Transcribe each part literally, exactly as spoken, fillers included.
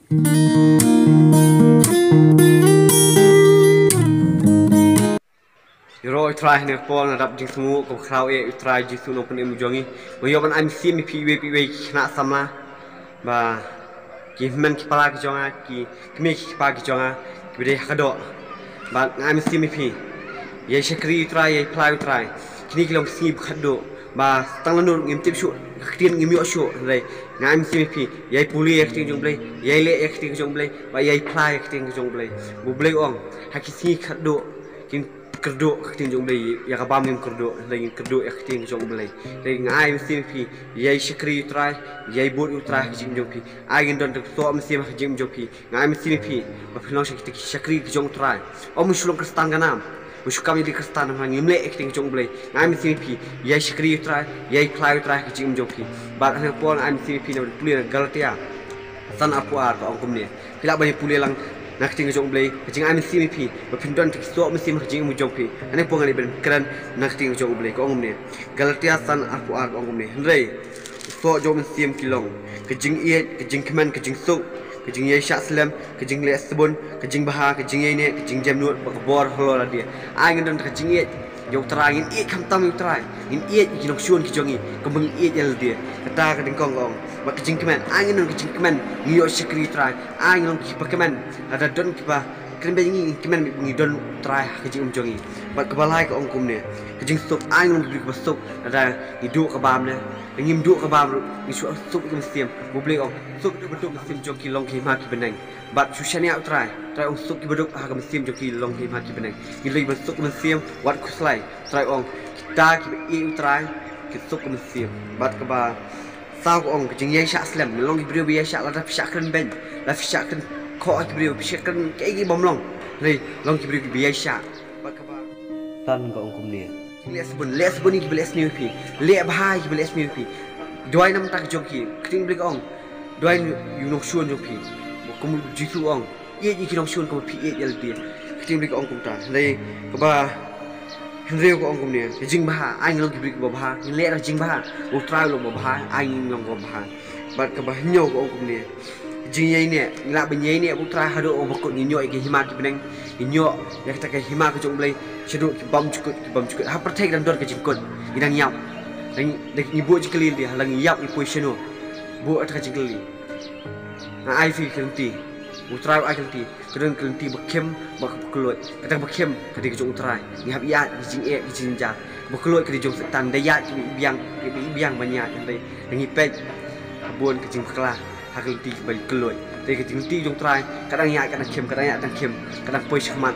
Ïaroh ïa u Trai ha kane ka por, nga dap jingsngew ka khraw ïa u Trai Jisu Nongpynim jong ngi. Nga ïoh ban ai mynsiem ïa phi iwei pa iwei ki khynnah samla, ba ki hynmen ki para ki jong nga, ki kmie ki kpa ki jong nga, kiba dei ha ka doh. Ba nga ai mynsiem ïa phi, ïai shakri ïa u Trai, ïai phla ïa u Trai. Kine ki long ki sngi ba khatduh, ba tang lano ngim tip shuh, ka ktien ngim ïoh shuh, hynrei nga ai mynsiem ïa phi, ïai pule ïa ka ktien jong U Blei, ïai leh ïa ka ktien jong U Blei, ba ïai phla ïa ka ktien jong U Blei. Ba U Blei u ong, ha ki sngi khatduh, kin kyrduh ka ktien jong U Blei, ïa ka bam ngim kyrduh, hynrei ngin kyrduh ïa ka ktien jong U Blei. Hynrei nga ai mynsiem ïa phi, ïai shakri ïa u Trai, ïai bud ïa u Trai ha ka jingim jong phi. Ai ngin don ka soh mynsiem ha ka jingim jong phi. Nga ai mynsiem ïa phi, ba phin long sha kita ki shakri ki jong u Trai. Ym shu long Khristan ka nam, ym shu kam ïa ki Khristan namar ngim leh ïa ka ktien jong U Blei. Nga ai mynsiem ïa phi, ïai shakri ïa u Trai, ïai phla ïa u Trai ha ka jingim jong phi. Bad ha kane ka por nga ai mynsiem ïa phi, na ka bynta pule na Galatia san arphew ar ka ong kumne. Phi lah ban ïa pule lang na ka ktien ka jong U Blei, ka jingai mynsiem ïa phi, ba phin don ka soh mynsiem ha ka jingim jong phi. Ha kane ka por nga dei ban kren na ka ktien ka jong U Blei, ka ong kumne. Galatia san arphew ar ka ong kumne. Hynrei u soh jong u mynsiem ki long ka jingïeit, ka jingkmen, ka jingsuk, ka jingïaishah slem, ka jingleh sbun, ka jingbha, ka jingïaineh, ka jingjemnud, bad ka bor halor lade. Ai ngin don ka jingïeit ïa u Trai, ngin ïeit khamtam ïa u Trai, ngin ïeit ïa ki nongshun ki jong ngi, kumba ngi ïeit ïa lade. Kata ka dei kong kong. Bad ka jingkmen, ai ngin don ka jingkmen, ngi ïoh shakri ïa u Trai, ai ngin don kiba kmen, lada don kiba kren bad ngi, ngi kmen, ngi don u Trai ha ka jingim jong ngi. Bad kaba lai ka ong kumne. Ka jingsuk, ai ngin long ki briew kiba suk lada ngi duh ka bam ne. Lada ngim duh ka bam ruh, ngi shu suk ïa ka mynsiem. U Blei u ong, suk kiba duk ha ka mynsiem jong ki long ki hima ki bneng. Bad shu shaniah ïa u Trai, u Trai u ong suk kiba duk ha ka mynsiem jong ki long ki hima ki bneng. Ngi dei ban suk ïa ka mynsiem, wat khuslai. U Trai u ong, kita kiba ïeit ïa u Trai, ki suk ïa ka mynsiem. Bad kaba saw ka ong, ka jingïaishah slem, ngin long ki briew ba ïaishah, lada phi shah kren beiñ, lada phi shah kren khoh ïa ki briew, phi shah kren kaei kaei bym long. Hynrei long ki briew kiba ïaishah. Bad kaba san ka ong kumne. Leh sbun, leh sbun ïa kiba leh sniew ïa phi. Leh bha ïa kiba leh sniew ïa phi. Duwai namar ka jong ki. Ka ktien Blei ka ong, duwai ïa u nongshun jong phi. Kum u Jisu u ong, ïeit ïa ki nongshun kumba phi ïeit ïa lade. Ka ktien Blei ka ong kumta. Hynrei kaba hynriew ka ong kumne. Ka jingbha, ai ngin long ki briew kiba bha. Ngin leh da ka jingbha. U Trai u long uba bha, ai ngin long kiba bha. Bad kaba hynñiew ka ong kumne. Ka jingïaineh, ngi lah ban ïaineh bad u Trai haduh kaba kut, ngin ïoh ïa ki hima ki bneng. Ngin ïoh ïa kata ka hima ka jong U Blei shaduh ki bymjukut, ki bymjukut. Ha pyrthei ka dang don ka jingkut, ngi dang ïap. Dang, dang ngi buh jingkylli, ha la ngi ïap ngi poi shano? Buh kata ka jingkylli. Nga ai phi ka lynti, u Trai u ai ka lynti. Ka don ka lynti ba khim bad kaba kylluid. Kata kaba khim ka dei ka jong u Trai. Ngi hap ïaid ka jingeh ka jingjynjar. Kaba kylluid ka dei jong Soitan, da ïaid kiba ïeit biang, kiba ïeit biang ban ïaid, hynrei da ngi peit ha bun ka jingbakla ha ka lynti kaba kylluid. Te ka lynti jong u Trai ka dang ïaid ka dang khim, ka dang ïaid ka dang khim, ka dang poi shakhmat.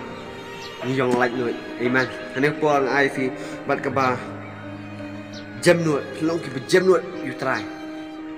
Ngi ïong laitluid. Amen. Ha kane ka por nga ai phi bad kaba jemnud, phin long kiba jemnud ïa u Trai.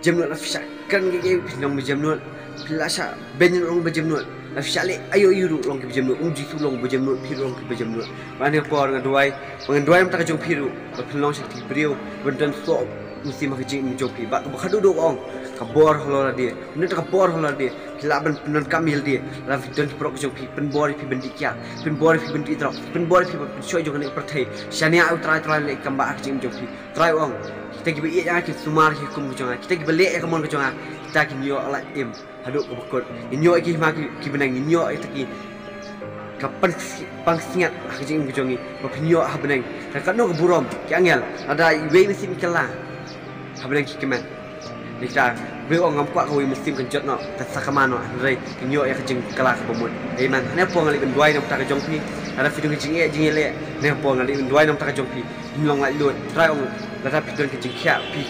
Jemnud, la phi shah kren kiei kiei phin long ba jemnud. Phi la shah beiñ ruh long ba jemnud. La phi shah leh aïu aïu ruh long kiba jemnud. U Jisu u long ba jemnud, phi ruh long kiba jemnud. Bad ha kane ka por nga duwai, ba ngan duwai namar ka jong phi ruh, ba phin long sha ki briew ban don soh mynsiem ha ka jingim jong phi. Bad kaba khadduh duh ka ong, ka bor halor lade. Phin don ka bor halor lade, phi lah ban pyndonkam ïa lade. Lada phi don ki paralok ki jong phi, pynbor ïa phi ban dih kiad, pynbor ïa phi ban dih drok, pynbor ïa phi ban pynshoi jong kane ka pyrthei. Shaniah ïa u Trai, Trai leh kam bah ha ka jingim jong phi. Trai u ong, kita kiba ïeit ïa nga kin sumar ïa ki hukum ka jong nga. Kita kiba leh ïa ka mon ka jong nga, kita kin ïoh lait im haduh kaba kut. Ngin ïoh ïa ki hima ki, ki bneng, ngin ïoh ïa kita ki, ka pang, pang sngiat ha ka jingim ka jong ngi, ba phin ïoh ha bneng. Ka katno ka burom, ki angel, lada iwei mynsiem i kylla, ha bneng ki kmen. Nangta U Blei u ong, ngam kwah kawei mynsiem kan jot noh, kan sa kama noh, hynrei kin ïoh ïa ka jingkylla kaba mut. Amen. Ha kane ka por nga leit ban duwai namar ka jong phi. Lada phi don ka jingeh jingïaleh, ha kane ka por nga leit ban duwai namar ka jong phi. Phin long laitluid. Trai u ong, lada phi don ka jingkhia phi,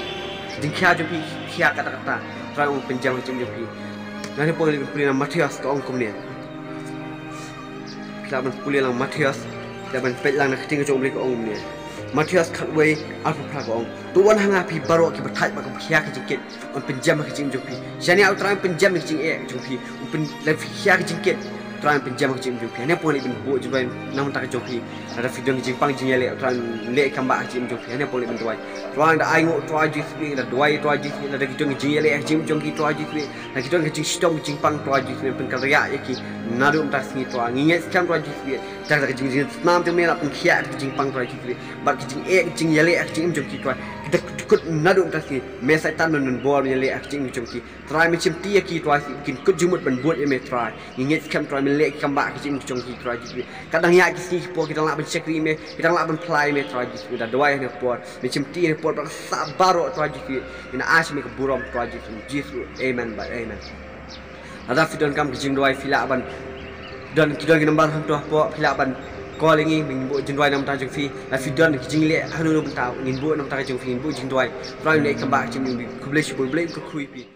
jingkhia jong phi, khia katta katta. Trai u ong pynjem ha ka jingim jong phi. Ha kane ka por nga leit ban pule na Mathaios, ka ong kumne. Phi lah ban pule lang Mathaios, phi lah ban peit lang na ka ktien ka jong U Blei, ka ong kumne. Mathaios khatwei, arphew phra, ka ong, to wan ha nga phi baroh kiba thait bad kiba khia ka jingkit, un pynjem ha ka jingim jong phi. Shaniah ïa u Trai, un pynjem ha ka jingeh jong phi. Un pyn, lada phi khia ka jingkit, Trai pynjem ha ka jingim jong phi. Hangne poi leh ban buh jingduwai na ka bynta ka jong phi. Lada phi don ka jingpang jingïaleh, Trai leh kam ba ha ka jingim jong phi. Hangne poi leh ban duwai. Trai da ai nguh Trai Jisu, da duwai Trai Jisu, lada ki don ka jingïaleh ha ka jingim jong ki Trai Jisu, lada ki don ka jingshitom ka jingpang Trai Jisu, pynkynriah ïa ki naduh mynta ka sngi Trai. Ngi ngeit skhem Trai Jisu, da ka jingjngoh snam jong me la pynkhiah ka jingpang Trai Jisu. Bad ka jingeh ka jingïaleh ha ka jingim jong ki Trai, ki da kut naduh mynta ka sngi. Me Soitan, men bor ïaleh ha ka jingim jong ki. Trai, men shimti ïa ki Trai, kin kut jingmut ban bud ïa me Trai. Ngi ngeit skhem Trai, men leh ki kam ba ha ka jingim jong ki Trai Jisu. Ka dang ïaid ki sngi ki por, ki dang lah ban shakri ïa me, ki dang lah ban phla ïa me Trai Jisu. Da duwai hangne por, men shimti hangne por bad ka sap baroh Trai Jisu. Ïa na ai sha me ka burom Trai Jisu. Jisu. Amen bad amen. Lada phi donkam ka jingduwai, phi lah ban don, ki don ki number hangto hapoh, phi lah ban call ïa ngi, ngin buh jingduwai na ka bynta jong phi. Lada phi don ka jingleh hangno hangno bynta, ngin buh na ka bynta jong phi, ngin buh jingduwai. Trai leh kam ba ha ka jingim jong phi. Khublei shibun, Blei un kyrkhu ïa phi.